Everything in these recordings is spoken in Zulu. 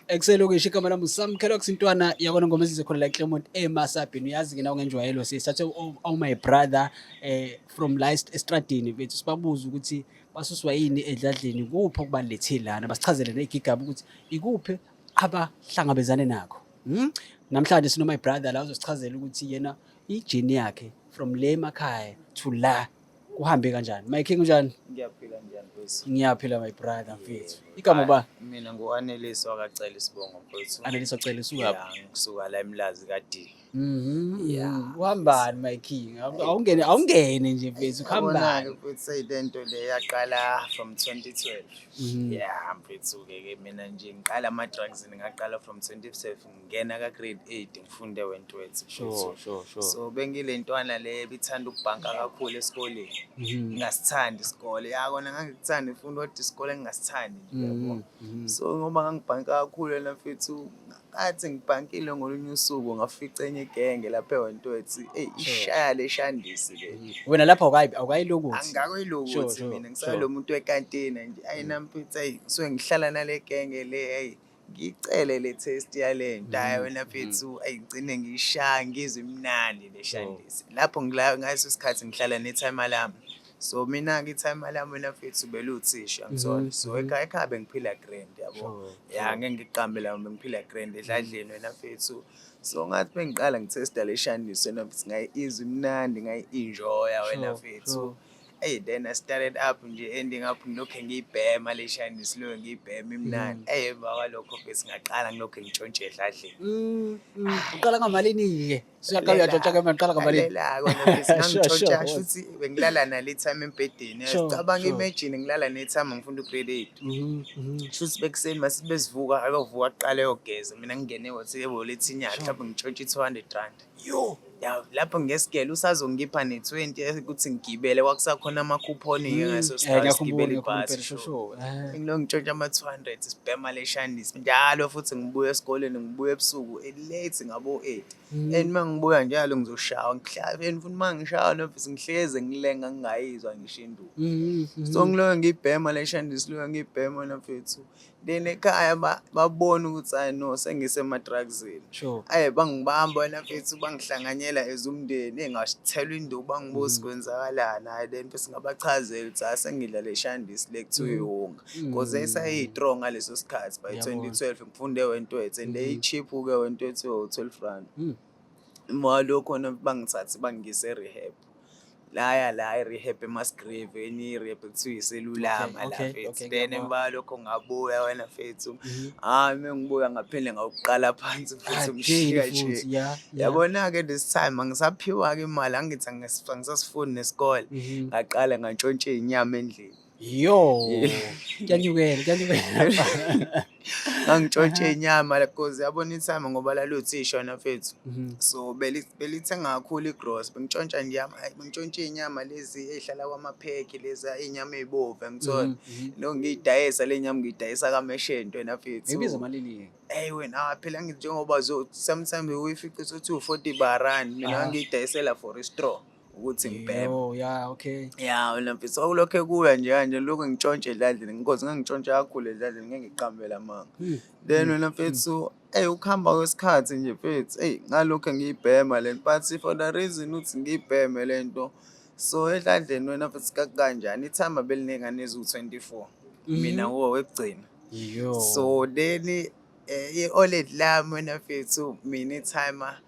Ekuselokishi igama lami uSamkelo Ntwana yakona ngoma ezize khona la eClermont eMasabheni. Uyazi-ke nawe ngenjwayelo sisathe oh my brother from la estradini bethu sibabuza ukuthi basuswa yini edladleni, kuphi okubalethe lana, basichazele ney'gigaba ukuthi ikuphi abahlangabezane nakho. Namhlanje sino my brother la uzosichazela ukuthi yena i-journey yakhe from le emakhaya to la kuhambe kanjani. My king, unjani? Ngiyaphila, njani mfethu? Ngiyaphila, my brother, mfethu. Igama ba? Mina ngu-Aneliswa kaCele isibongo, mfethu. Aneliswa Cele, usuka? Ya, ngisuka la eMlazi ka-D. Yeah. Uhambani, my king? Awungene, awungene nje mfethu, Yabona-ke kuhambani? mfethu, lento le yaqala from 2012. Yeah mfethu-ke ke mina nje ngiqala ama-drugs, ngaqala from 2012, ngingena ka-grade 8, ngifunde Wentworth, mfethu. Sure sure. So bengile ntwana le ebithanda ukubhanka kakhulu esikoleni. Ngingasithandi isikole. Ya kona ngangikuthanda imfundo, kodwa isikole ngingasithandi nje, yabo. So ngoba ngangibhanka kakhulu wena mfethu, ngathi ngibhankile ngolunye usuku ngafica enye igenge lapha eWentworth, eyi, ishaya le shandisi le. Wena lapha awukayilokuthi? Angikakuyilokuthi mina ngisalo muntu wekantina nje. Ayi nami mfethu, ayi ngisuke ngihlala nale genge le, ayi ngicele le taste yale nto. Hayi wena mfethu, ayi ngigcine ngiyishaya, ngizwe imnandi le shandisi. Lapho ngila ngaleso sikhathi ngihlala netimer lami. So mina-ke itimer lami, wena mfethu, beluthisha ngithola. So ekhaya bengiphila grand, yabo. Ya, ngeke ngiqambe la, bengiphila grand edladleni, wena mfethu. So ngathi bengiqala ngithesta le shandisi, wena mfethu, ngayizwa imnandi, ngayi-enjoya, wena mfethu. Hey, then I started up nje, ending up ngilokhu ngiyibhema le shandisi, loyo ngiyibhema imnandi. Hey, emva kwalokho bese ngaqala ngilokhu ngitshontshe edladleni. Uqala ngamalini-ke? Suyaqala uyatshontsha ke manje, uqala ngamalini? Lalela kona mfethu, ngangitshontsha shuthi bengilala nale timer embhedeni. Sicabanga, imagine ngilala netimer, ngifunda u-grade 8. Shuthi bekuseni masithi besivuka, ayovuka kuqala eyogeza, mina ngingene ewalethini yakhe, mhlawumbe ngitshontshe i-R200. Yo. Ya, lapho ngesigele usazongipha ne-20 ukuthi ngigibele, kwakusakhona amakhuphoni-ke ngaleso sikhathi, Ngiyakhumbula sigibele ngiyakhumbula ibhasi. impela, sure. Ngilokhu ngitshontsha ama-200, sibhema le shandisi njalo futhi. Ngibuya esikoleni, ngibuya ebusuku late ngabo-8 and uma ngibuya njalo ngizoshawa, ngihlale and futhi uma ngishawa nofisi ngihleze ngilenga ngingayizwa ngisho induku. So ngiloke ngiyibhema le shandisi, loke ngiyibhema nafethu, then ekhaya babona ukuthi hayi no, sengisema-drugsini. Aye bangibamba, wena mfethu, bangihlanganyela as umndeni, engasithelwa induku, bangibuza kwenzakalani. Hhayi then bese ngabachazela ukuthi hhayi, sengidla le shandisi le kuthiwa iwunga, because yayisayi-strong ngaleso sikhathi by 2012, ngifunde Wentworth and i-cheap-ke Wentworth, u-R12. Emva kwalokho bangithathe bangiyise e-rehab. Laya la e-rehab eMusgrave, enye i-rehab ekuthiwa iselulama la mfethu. Then Ngiyabona. emva kwalokho ngabuya, wena mfethu. Hhayi uma ngibuya ngaphinde ngawuqala phansi futhi Again umshika futhi, nje. Yabona-ke this time angisaphiwa-ke imali, angithi angisasifuni nesikole. Ngaqala ngantshontsha iy'nyama endlini. Yo, kuyanyukela, kuyanyukela. Ngangitshontsha iy'nyama cause yabona itimer ngoba laluthisha, wena mfethu. So belithenga kakhulu igrosa, bengitshontsha nje bengitshontsha iy'nyama lezi ey'hlala kwamaphekhi, lezi iy'nyama ey'bovu, angithola. Lo ngiyidayisa le nyama, ngiyidayisa kameshento, wena mfethu. Ibiza malini-ke? Eyi wena, ah, phela ngithi njengoba sometimes uyifice uthi u-40 barand, mina ngangiyidayisela for i-straw ukuthi ngibheme. Yo, yeah, okay. Ya wena mfethu, kwakulokhe kuya nje kanje, lokhu ngitshontshe edladleni because ngangitshontsha kakhulu edladleni, ngeke ngiqambele amanga. Then wena mfethu, eyi ukuhamba kwesikhathi nje mfethu, eyi ngalokhu ngiyibhema le nto, but for the reason ukuthi ngiyibheme le nto, so edladleni, wena mfethu, kakukanjani itimer belinengane eziwu-24, mina ngowekugcina. Yo. So then i-old lady lami, wena mfethu, mina itimer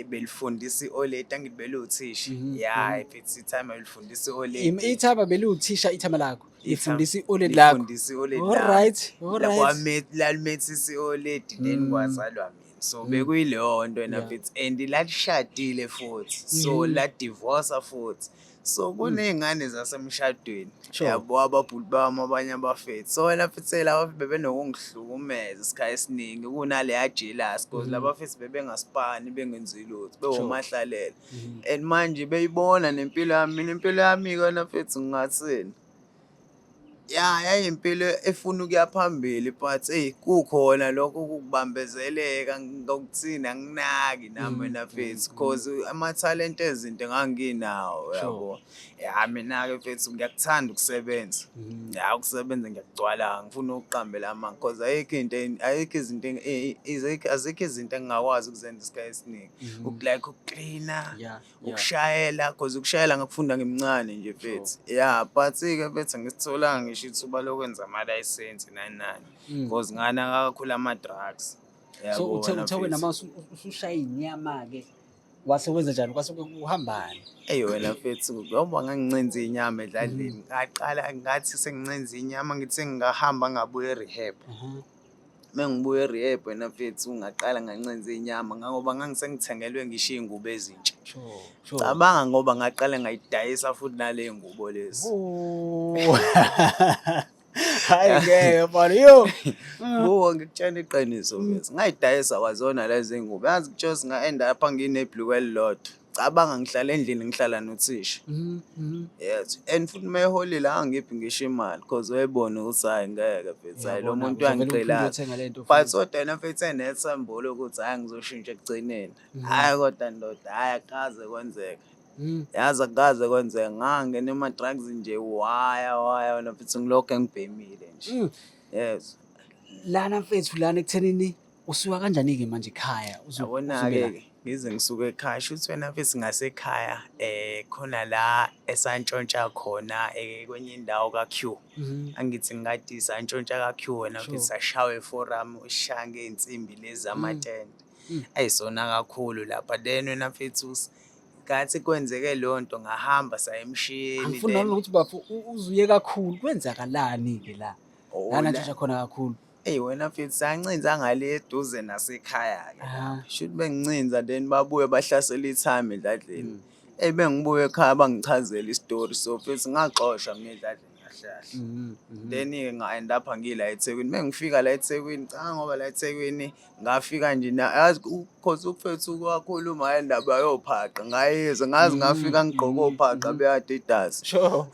belifundisa i-old lady, angithi beluthisha. Ya mfethu, itimer belifundisa i-old lady. Itimer beluthisha, itimer lakho lifundisa i-old lady lakho? Lifundisa i-old lady. All right. Lalimethisa i-old lady, then kwazalwa mina. So bekuyileyo nto, wena mfethu, and lalishadile futhi, so ladivorsa futhi, so kuney'ngane zasemshadweni. Yabo ababhuti bami abanye abafethu. So wena mfethu, laba bebenokungihlukumeza isikhathi esiningi kunaleya jealous because laba fethu bebengasipani, bengenzi lutho, bewumahlalela. And manje beyibona nempilo yami, mina impilo yami-ke, wena mfethu, ngingathini? Ya, yayimpilo efuna ukuya phambili but eyi kukhona lokho ukubambezeleka ngokuthini anginaki nami wena mfethu cause amathalente ezinto nganginawo yabo. Ya, mina-ke mfethu ngiyakuthanda ukusebenza. Ya, ukusebenza ngiyakugcwala, angifuni ukuqambela amanga cause ayikho into ayikho izinto azikho izinto engingakwazi ukuzenza isikhathi esiningi. Like ukuklina, ukushayela cause ukushayela ngakufunda ngimncane nje mfethu. Ya, but-ke mfethu angisitholanga ngisho ithuba lokwenza amalayisensi nani nani cause nganaka kakhulu ama-drugs. So uthe Yabo uthe wena mfethu. uma usushaya inyama-ke wase wenza njani, kwase kuhambani? Eyi wena mfethu, ngoba ngangincenza inyama edladleni, ngaqala ngathi sengincenza inyama ngithi sengingahamba ngabuya e-rehab. Uma ngibuya e-rehab wena mfethu ngaqala ngancenza inyama ngangoba ngangisengithengelwe ngisho iy'ngubo ezintsha. Cabanga ngoba ngaqala ngayidayisa futhi nale ngubo lezi. Oh. Hayi ngeke mfana yo. Buka ngikutshela iqiniso mfethu. Ngayidayisa kwazona lezi ngubo. Yazi kutshela nga-end up nginebhluku elilodwa. Cabanga ngihlala endlini ngihlala nothisha. Yes. And futhi uma eholile angangiphi ngisho imali cause wayebona ukuthi hhayi ngeke mfethu hhayi lo muntu Uzovele uphinde uyangigqilaza. uyothenga lento But futhi. kodwa yena mfethu enethemba lokuthi hhayi ngizoshintsha ekugcineni. Hhayi kodwa ndoda hhayi akukaze kwenzeka. Yazi akukaze kwenzeka ngangena ema-drugs nje waya waya wena mfethu ngilokhu engibhemile nje. Yes. Lana mfethu, lana ekuthenini usuka kanjani-ke manje ekhaya Yabona-ke uzube la? Ngize ngisuke ekhaya shuthi wena mfethu ngasekhaya khona la esantshontsha khona kwenye indawo ka-Q. Angithi ngikade santshontsha ka-Q wena mfethu sashawa eforum ushaya ngey'nsimbi lezi zamatende. Ayisona kakhulu lapha then wena mfethu ngathi kwenzeke leyo nto ngahamba saya emshini. Angifuni nami ukuthi bafo uzuye kakhulu, kwenzakalani-ke la? Oh, La nantshontsha khona kakhulu. Eyi wena mfethu sancinza ngale eduze nasekhaya-ke. Ah. Shuthi bengincinza then babuye bahlasela ithayimi edladleni. Eyi bengibuye ekhaya bangichazela isitori so mfethu ngaxoshwa mina edladleni kahle kahle. Then-ke nga-end up ngila eThekwini. Mengifika la eThekwini, cha ngoba la eThekwini ngafika nje yazi cause umfethu wakhuluma ngale ndaba yophaqa ngayizwa ngazi ngafika ngigqoke ophaqa be-Adidas.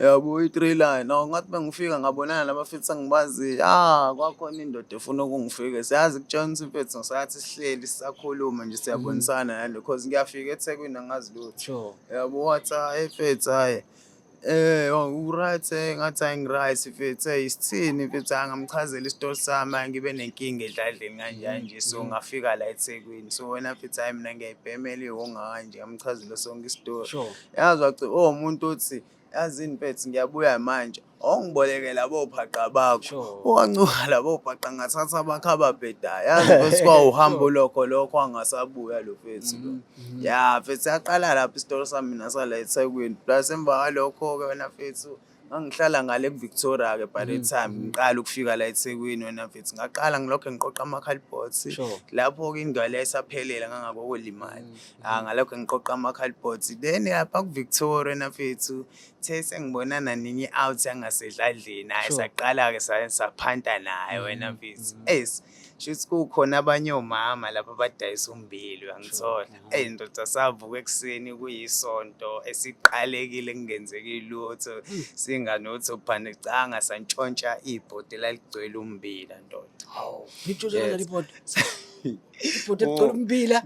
Yabo i-three line. Awu ngathi bengifika ngabonana nabafethu engibaziyo. Ah kwakhona indoda efuna ukungifika. Siyazi kutshela ukuthi mfethu ngisathi sihleli sisakhuluma nje siyabonisana nale cause ngiyafika eThekwini angazi lutho. Yabo wathi hayi mfethu hhayi. U-right ngathi hhayi ngi-right mfethu hey isithini mfethu hhayi ngamchazela isitori sami hhayi ngibe nenkinga edladleni kanje kanje so ngafika la eThekwini so wena mfethu hhayi mina ngiyayibhemela ihhonga kanje ngamchazela sonke isitori. Yazi wathi oh umuntu othi yazini mfethu ngiyabuya manje ongiboleke labo phaqa bakho. Wancuka labo phaqa ngathatha abakho ababhedayo. Yazi mfethu kwawuhambo lokho lokho angasabuya lo mfethu lo. Ya mfethu yaqala lapho isitori sami mina sala eThekwini. Plus emva kwalokho-ke wena mfethu ngangihlala ngale ku-Victoria-ke by the time ngiqala ukufika la eThekwini wena mfethu ngaqala ngilokhu ngiqoqa ama-cardboards. Lapho-ke ingane yayisaphelele ngangakokulimali. Ah ngalokho ngiqoqa ama-cardboards. Then lapha ku-Victoria wena mfethu the sengibonana nenye i-out yangasedladleni hhayi saqala-ke saphanta naye wena mfethu. Eyi shuthi kukhona abanye omama lapha abadayisa ummbila uyangithola. Eyi ndoda savuka ekuseni kuyisonto esiqalekile kungenzeki lutho singanotho phanicanga santshontsha ibhodi elaligcwele ummbila ndoda. Hawu, nitshontsha kanjani ibhodi? Ibhodi eligcwele ummbila.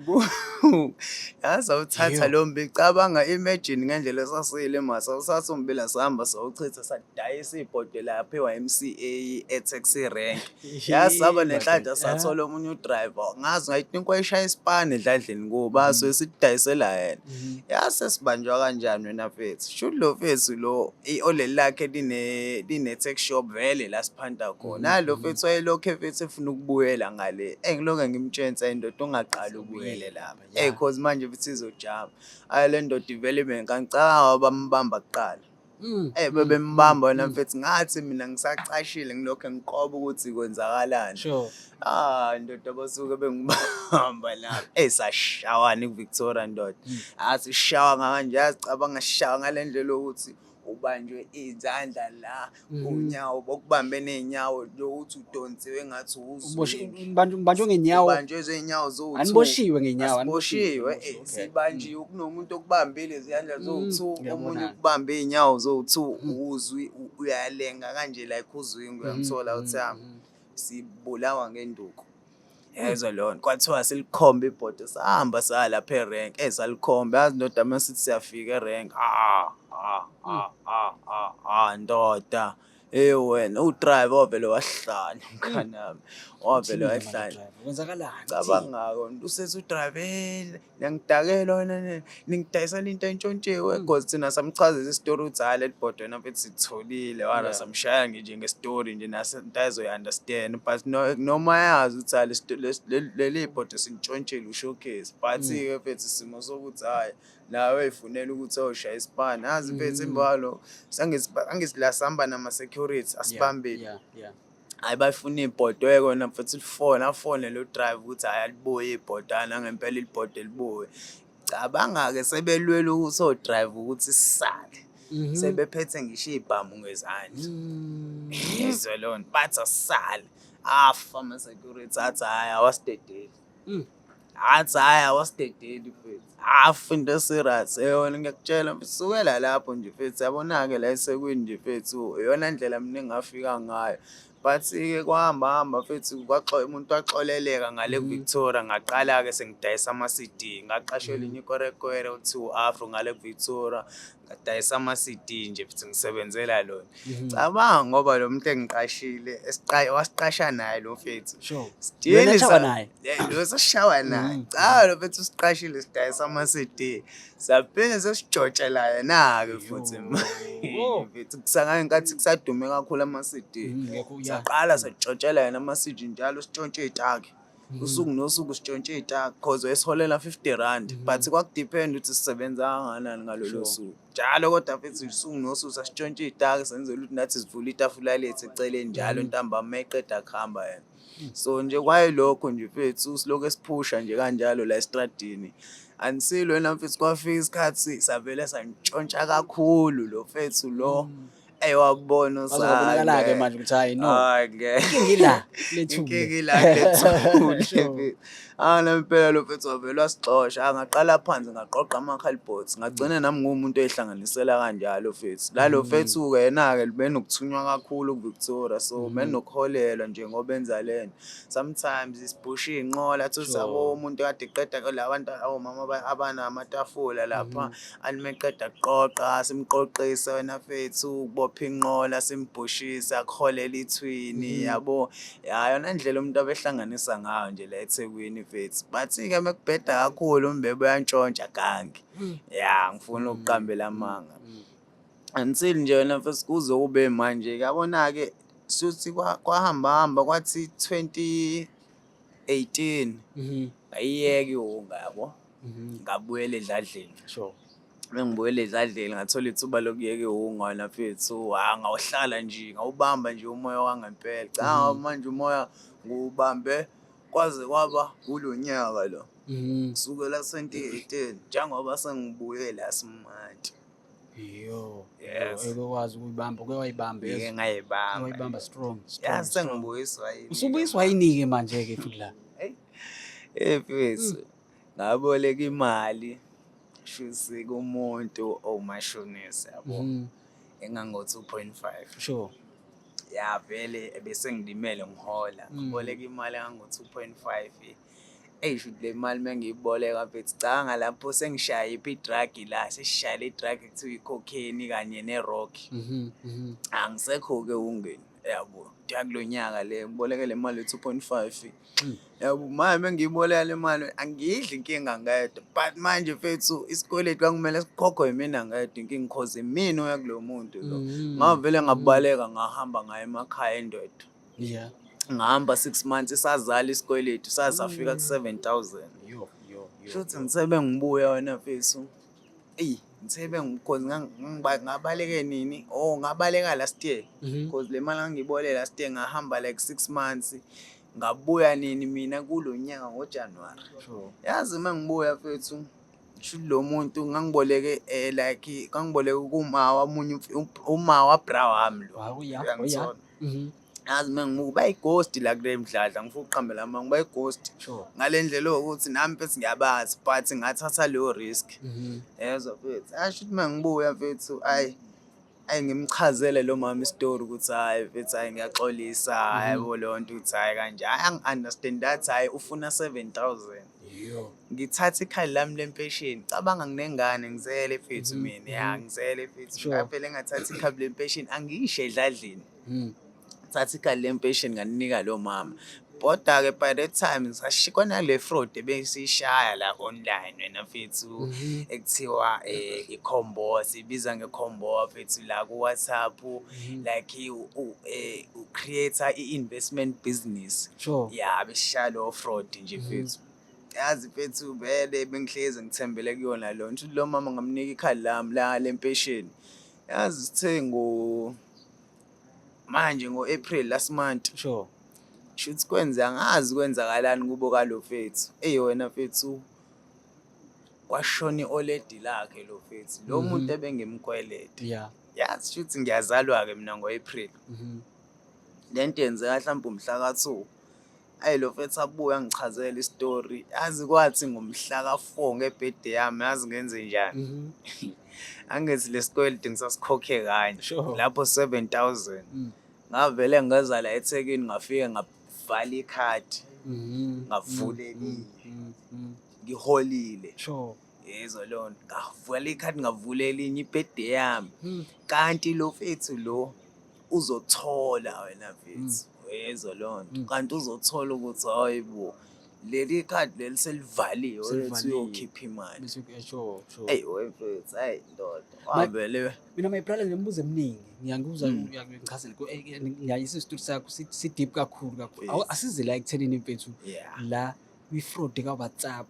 Yazi awuthatha lo mbila, cabanga imagine ngendlela esasiyile masa sawuthatha ummbila sahamba sawuchitha sadayisa ibhodi lapha e-YMCA e-taxi rank. Yazi saba nenhlanhla sathola omunye udriver ngazi I think wayeshaya isipani edladleni kuba so sidayisela yena. Yazi sesibanjwa kanjani wena mfethu. Shuthi lo mfethu lo i-oleli lakhe line tax shop vele la siphanta khona. Hayi lo mfethu wayelokhu mfethu efuna ukubuyela ngale. Eyi ngilokhu ngimtshensa indoda ungaqali ubuyele lapha. Eyi cause manje futhi izojama. Hhayi le ndoda ivele ibe ngicabanga bambamba kuqala. Eh bebembamba wena mfethu ngathi mina ngisacashile ngilokhu ngiqoba ukuthi kwenzakalani. Ah ndoda basuke bengibamba lapha. Eh sashawana iVictoria ndoda. Athi shawa kanje yacabanga shawa ngale ndlela yokuthi Ubanjwe izandla la, unyawo bokubambe ney'nyawo lokuthi udonsiwe engathi uzwingi. Ubanjwe ngenyawo. Ubanjwe zenyawo zowu-two. Aniboshiwe ngenyawo. Asiboshiwe, sibanjiwe, kunomuntu okubambile izandla zowu-two, omunye ukubambe iy'nyawo zowu-two, uzwi uyalenga kanje like uzwingi, uyangithola uthi sibulawa ngenduku. Yezwa leyo nto, kwathiwa silikhombe ibhodo, sahamba saya lapha erenki, salikhomba, yazi ndoda uma sithi siyafika erenki, ah, ah, ah, ah, ah, ah, ndoda. Hey wena, u-driver wavele wahlanya mngani wami, wavele wahlanya. Kwenzakalani? Cabanga-ke, usethi u-driver, hey, niyangidakela wena, ningidayisela into entshontshiwe, because thina samchazisa isitori ukuthi hhayi leli bhodo wena mfethu sitholile, wara samshaya nje ngestori nje nase into azoyi-understand, but no, noma yazi ukuthi hhayi leli bhodo sintshontshile ushowcase, but-ke mfethu isimo sokuthi hhayi nawe uyifunela ukuthi ayoshaya isipani, yazi mfethu imbalo angithi la sihamba nama-security asibambile. Hhayi bayifuna ibhodo kona mfethu lifone, afone lo driver ukuthi hhayi alibuye ibhodo, hhayi nangempela ibhodo libuye. Cabanga-ke sebelwela ukuthi o-driver ukuthi sisale, sebephethe ngisho iy'bhamu ngezandla. Yezwa leyo nto, bathi asisale, afa ama-security athi hhayi awasidedeli. Athi hhayi awasidedeli mfethu, afa into e-serious. Yona ngiyakutshela mfethu, sukela lapho nje mfethu, yabona-ke la eThekwini nje mfethu, iyona ndlela mina engafika ngayo. But-ke kwahamba hamba mfethu, umuntu waxoleleka ngale ku-Victoria, ngaqala-ke sengidayisa ama-C_D, ngaqashwa elinye ikwerekwere okuthiwa u-Afro ngale ku-Victoria, ngadayisa ama-C_D nje futhi ngisebenzela lona. Cabanga ngoba lo muntu engiqashile, wasiqasha naye lo mfethu. Still Wena shawa naye? Lo sesishawa naye. Cha lo mfethu usiqashile sidayisa ama-C_D. Saphinde sesijotshela yena-ke futhi mfethu. Ngenkathi kusadume kakhulu ama-C_D. Saqala satshotshela yena ama-C_D njalo sitshontshe iy'taki. Usuku nosuku sitshontshe iy'taki cause wayesiholela 50 rand, but kwaku-depend ukuthi sisebenza kangakanani ngalolo suku. Njalo kodwa mfethu usuku nosuku sasitshontshe iy'taki senzela ukuthi nathi sivule itafula lethu eceleni njalo ntambama uma eqeda kuhamba yena. So nje kwayilokho nje mfethu, silokhu esiphusha nje kanjalo la estradini. Until wena mfethu kwafika isikhathi savele santshontsha kakhulu lo mfethu lo. Eyi wabona Kwabonakala-ke manje ukuthi hhayi no. Hhayi ngeke. Inkinga ila lethule. Inkinga ila lethule. Ah nempela lo mfethu wavele wasixosha, ngaqala phansi ngaqoqa ama-cardboards, ngagcina nami nguwumuntu oyihlanganisela kanjalo mfethu. Lalo mfethu-ke yena-ke benokuthunywa kakhulu ku-Victoria, so benokuholelwa nje ngoba enza lento. Sometimes sibhusha iy'nqola, uthole yabo umuntu kade eqeda la bantu omama abanamatafula lapha, athi uma eqeda kuqoqa simqoqise wena mfethu, ukubopha inqola simbhushise akuholele ithwini yabo. Ya yona ndlela umuntu abehlanganisa ngayo nje la eThekwini mfethu. But-ke uma kubheda kakhulu umbebe uyantshontsha gangi. Ya ngifuna ukuqambela amanga. Until nje wena mfethu kuze kube manje, yabona-ke shuthi kwahamba hamba kwathi 2018 ngayiyeka iwunga yabo, ngabuyela edladleni. Mengibuyela edladleni ngathola ithuba lokuyeka iwunga wena mfethu, hha ngawuhlala nje ngawubamba nje umoya wangempela. Cha manje umoya ngiwubambe kwaze kwaba kulo nyaka lo, kusukela 2018 njengoba sengibuye la simanje. Yo, ekwazi ukuyibamba, uke wayibamba. Ngike ngayibamba. Wayibamba strong, strong. Yazi sengibuyiswa yini? Usubuyiswa yini-ke manje-ke futhi la? Hey mfethu, ngaboleka imali shuthi kumuntu owumashonisa yabo, engango 2.5. Ya vele bese ngilimele ngihola, ngaboleka imali engango 2.5. Eyi shuthi le mali mengiyiboleka mfethu, cabanga lapho sengishaya iphi i-drug la, sesishaya le drug ekuthiwa i-cocaine kanye ne-rock. Angisekho-ke ewungeni yabo, kulo nyaka le ngiboleke le mali ye-2.5. Yabo manje mengiyiboleka le mali angiyidli inkinga ngedwa, but manje mfethu isikweletu kwakumele sikhokhwe yimina ngedwa inkinga cause imina oya kulo muntu lo. Ngavele ngabaleka ngahamba ngaya emakhaya endoda. Ngahamba 6 months isazala isikweletu saze safika ku-7,000. Yo, yo, yo. Shuthi ngithe bengibuya wena mfethu. Eyi ngithe cause ngabaleke nini? Oh ngabaleka last year. Cause le mali ngangiyiboleka last year ngahamba like 6 months. Ngabuya nini mina kulo nyaka ngoJanuwari. Yazi uma ngibuya mfethu, Shuthi lo muntu ngangiboleke like ngangiboleke kuma wamunye uma wa bra wami lo. Wow, yeah. Oh, yeah. Uyangithola? Yazi uma ngimuka bayi-ghost la kule mdladla, ngifuna ukuqambela amanga, bayi-ghost. Ngale ndlela ewukuthi nami mfethu ngiyabazi but ngathatha leyo risk. Yezwa mfethu, asho ukuthi uma ngibuya mfethu, ayi ayi ngimchazele lo mama isitori ukuthi hhayi mfethu, hhayi ngiyaxolisa, yabo leyo nto ukuthi hhayi kanje. Hhayi angi-understand athi hhayi ufuna 7,000. Yo. Ngithatha ikhadi lami lempesheni, cabanga nginengane ngizele mfethu mina, ya ngizele mfethu. Ngavele ngathatha ikhadi lempesheni, angisho edladleni. Thatha ikhadi lempesheni ngalinika lo mama. Kodwa-ke by that time ngisashikwa nale fraud ebesiyishaya la online wena mfethu, ekuthiwa i-combo, siyibiza nge-combo mfethu la ku-WhatsApp, like u-create i-investment business. Ya, besishaya leyo fraud nje mfethu. Yazi mfethu vele bengihlezi ngithembele kuyona leyo nto. Lo mama ngamnika ikhadi lami la lempesheni. Yazi sithe ngo manje ngo-April last month. Shuthi kwenza angazi kwenzakalani kubo kalo mfethu. Eyi wena mfethu, kwashona i-oledi lakhe lo mfethu. Lo muntu ebengimkweleta. Yazi shuthi ngiyazalwa-ke mina ngo-April. Le nto yenzeka mhlawumbe umhla ka-2. Ayi lo mfethu abuye angichazele isitori. Yazi kwathi ngomhla ka-4 nge-birthday yami, yazi ngenzenjani? Angithi le sikweletu ngisasikhokhe kanye. Lapho 7,000. Ngavele ngeza la eThekwini ngafike ngavala ikhadi. Ngavula elinye. Ngiholile. Yezwa leyo nto. Ngavala ikhadi ngavula elinye i-birthday yami. Kanti lo mfethu lo uzothola wena mfethu. Yezwa leyo nto. Kanti uzothola ukuthi hayi bo, leli khadi leli selivaliwe lethu Selivaliwe. uyokhipha imali. Bese sure. Eyi we mfethu, hayi ndoda. Wavele Mina my brother ngemibuzo eminingi. Ngiyangibuza, uyangichazela. Ngiyayisa isitori sakho si deep kakhulu kakhulu. Asize la ekuthenini mfethu la kwi-fraud ka-WhatsApp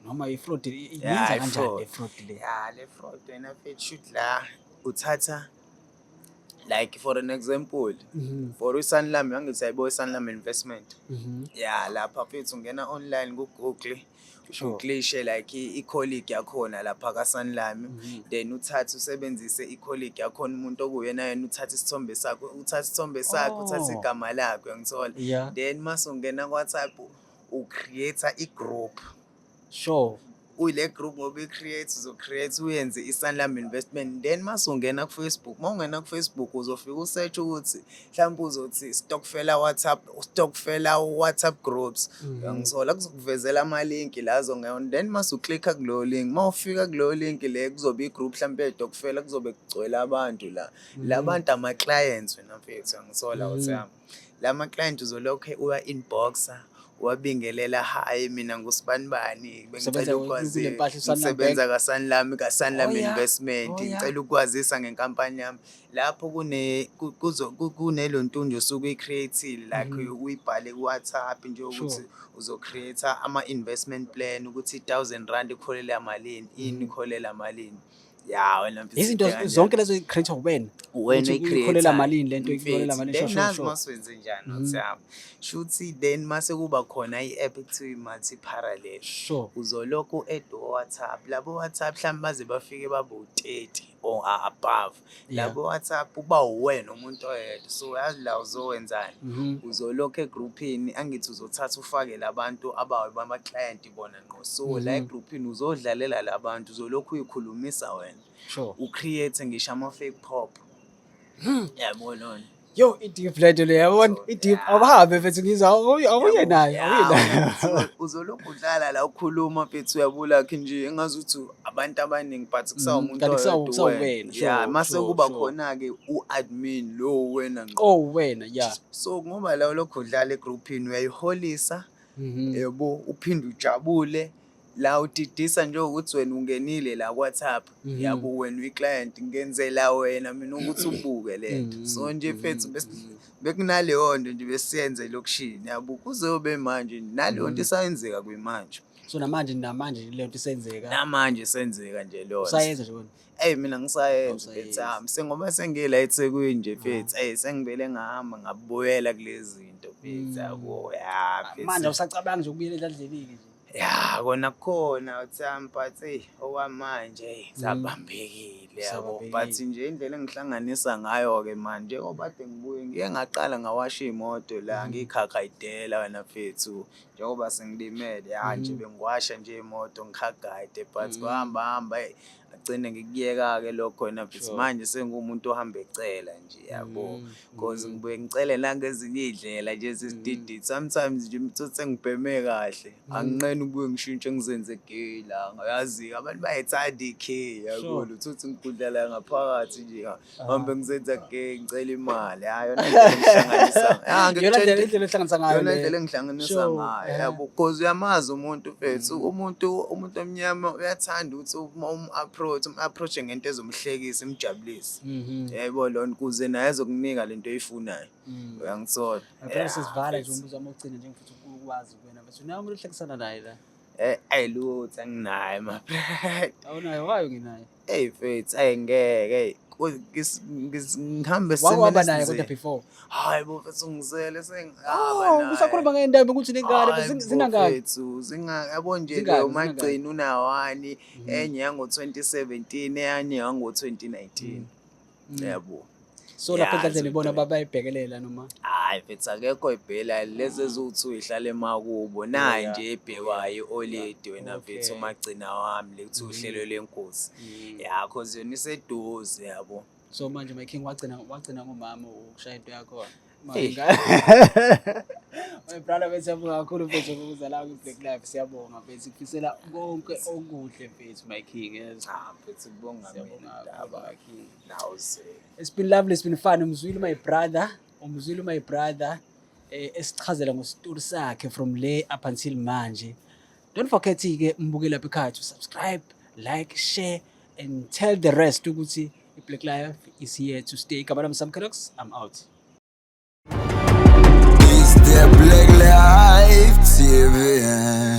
noma i-fraud yenza kanjani i-fraud. Le fraud le? Ya, le fraud wena mfethu, shoot la uthatha like for an example, for iSanlam, angithi ayibo iSanlam Investment. Ya, lapha mfethu ungena online ku-Google, ugooglishe like i-colleague yakhona lapha kaSanlam, then uthathe usebenzise i-colleague yakhona, umuntu okuyena yena, uthathe isithombe sakho, uthathe isithombe sakhe, uthathe igama lakhe, uyangithola? Then mase ungena ku-WhatsApp u-create i-group. Uyile group ngoba i-create uzo-create uyenze iSanlam Investment, then mase ungena ku-Facebook, uma ungena ku-Facebook uzofika u-search ukuthi mhlawumbe uzothi stokfela WhatsApp, stokfela WhatsApp groups, uyangithola? Kuzokuvezela amalinki la azongena, then mase uklikha kuloyo link, uma ufika kuloyo link le kuzobe i-group mhlawumbe yestokfela, kuzobe kugcwele abantu la. La bantu ama-clients wena mfethu, uyangithola? Uthi yami la ma-client uzolokhe uya-inboxa, wabingelela, "Hayi, mina ngusibanibani, Usebenza bengicela ukwazi kule mpahla iSanlam ngisebenza Bank." kaSanlam Investment, ngicela ukwazisa ngenkampani yami." Lapho kune kuzo kunelontunja osuke uyi-create-ile like uyibhale ku-WhatsApp nje ukuthi uzo-create ama-investment plan ukuthi i-R1,000 ikholela malini, ini ikholela malini. Ya wena mfethu, Izinto into kanjalo. Zonke lezo i-create wena. Wena Ukuthi oyi-create-ayo, ikholela malini lento, ikholela mfethu. malini, Then nazi mase wenze njani, wathi yami shuthi then mase kuba khona i-app ekuthiwa i-Multi Parallel. Uzolokhu u-add o-WhatsApp, labo WhatsApp mhlawumbe baze bafike babe u-30 or above. Labo WhatsApp uba uwena umuntu oyedwa, so yazi la uzowenzani? Uzolokhu egruphini, angithi uzothatha ufake labantu abama-client bona ngqo, so la egruphini uzodlalela labantu, uzolokhu uyikhulumisa wena, u-create ngisho ama-fake pop, yabo lona. Yo, i-deep lento le, yabona, i-deep. Awuhambe mfethu, ngizwa awuye nayo, awuye nayo. Uzolokhu udlala la ukhuluma mfethu, uyabula nje engazuthi abantu abaningi but kusawumuntu Kanti oyedwa kusawuwena, wena. Ya, mase kuba khona-ke u-admin lo wena ngqo. Oh wena, yeah. So ngoba la ulokhu udlala egruphini uyayiholisa, yabo, uphinde ujabule la udidisa njengokuthi wena ungenile la ku-WhatsApp, yabo, wena uyi-client, ngenzela wena mina ukuthi ubuke le nto. So nje mfethu bekunaleyo nto nje besiyenza elokishini, yabo, kuze kube manje naleyo nto isayenzeka kuyimanje. So namanje le nto isenzeka. Namanje senzeka nje leyo nto. Usayenza nje wena. Eyi, mina ngisayenza. Awusayenzi. Mfethu yami, sengoba sengila eThekwini nje mfethu, eyi sengivele ngahamba ngabuyela kulezi zinto mfethu, yabo, ya mfethu. Manje awusacabangi nje ukubuyela edladleni-ke nje. Ya, kona kukhona uthami, but eyi, okwamanje, eyi, sabambekile, yabo. But Sabambekile. nje indlela engihlanganisa ngayo-ke manje, njengoba kade ngibuye, ngike ngaqala ngawasha iy'moto la, ngiy'khakhayidela wena mfethu, njengoba sengilimele ya nje, bengiwasha nje iy'moto, ngikhagayide, but kwahamba hamba, eyi, agcine ngikuyeka-ke lokho wena mfethu. Manje senguwumuntu ohamba ecela nje, yabo, 'cause ngibuye ngicele nangezinye iy'ndlela nje ezizidididi sometimes nje, mthothe sengibheme kahle, anginqeni ukubuye ngishintshe ngizenze gay la. Yazi abantu bayayithanda i-gay, yabo. Uthuthi ngigudla la ngaphakathi nje, hambe ngizenza gay, ngicela imali. Hhayi, yona indlela engihlanganisa ya. Iyona Ngikutshela. Indlela ohlanganisa ngayo Yona le. indlela engihlanganisa ngayo, yabo, 'cause uyamazi umuntu mfethu, umuntu omnyama uyathanda ukuthi uma um-approach ngento ezomhlekisa, imjabulise, yayibona lona, ukuze naye ezokunika lento oyifunayo, uyangithola? Phela Ya, sesivala nje, mfethu. umbuzo wami wokugcina nje, ngifuna ukwazi kuwena mfethu, nawe umuntu ohlekisana naye la? Ayi, lutho, anginaye, my brother. Awunayo? Wayo nginaye? Eyi mfethu, ayi ngeke, eyi, ngihambe Wake waba esimeni naye kodwa esinzima. before? Hayi bo mfethu, ngizele sengihamba Oh, usakhuluma ngendaba ukuthi nengane? Hayi bo Zinangaki? mfethu, zinga yabo nje. Zingaki, Leyo zingaki? magcina una-one, enye yango-2017, enye yango-2019, yabo. So lapha Ya, enhlanhleni ibona izinto. bayibhekelela noma? Hhayi mfethu, akekho oyibhelayo, lezi eziwu-two y'hlala emakubo, nayi nje ebhekwayo i-oledi wena mfethu, umagcina wami le kuthiwa uhlelo lenkosi, ya, 'cause yona iseduze, yabo. So manje, my king, wagcina ngomama ukushaya into yakhona. Eyi. My brother mfethu, siyabonga kakhulu mfethu ukuza la kwi-Black Life. Siyabonga mfethu, ngifisela konke okuhle mfethu, my king, yes. Cha mfethu, kubonga Siyabonga mina kakhulu, ndaba. My king. Nawuze. It's been lovely, it's been fun. Umzwile my brother, umzwile my brother, esichazela ngositori sakhe from le up until manje. Don't forget ke, mbukeli lapha ekhaya, to subscribe, like, share and tell the rest ukuthi i-Black Life is here to stay. Igama lami Sam Kellogg's, I'm out. It's the Black Life TV.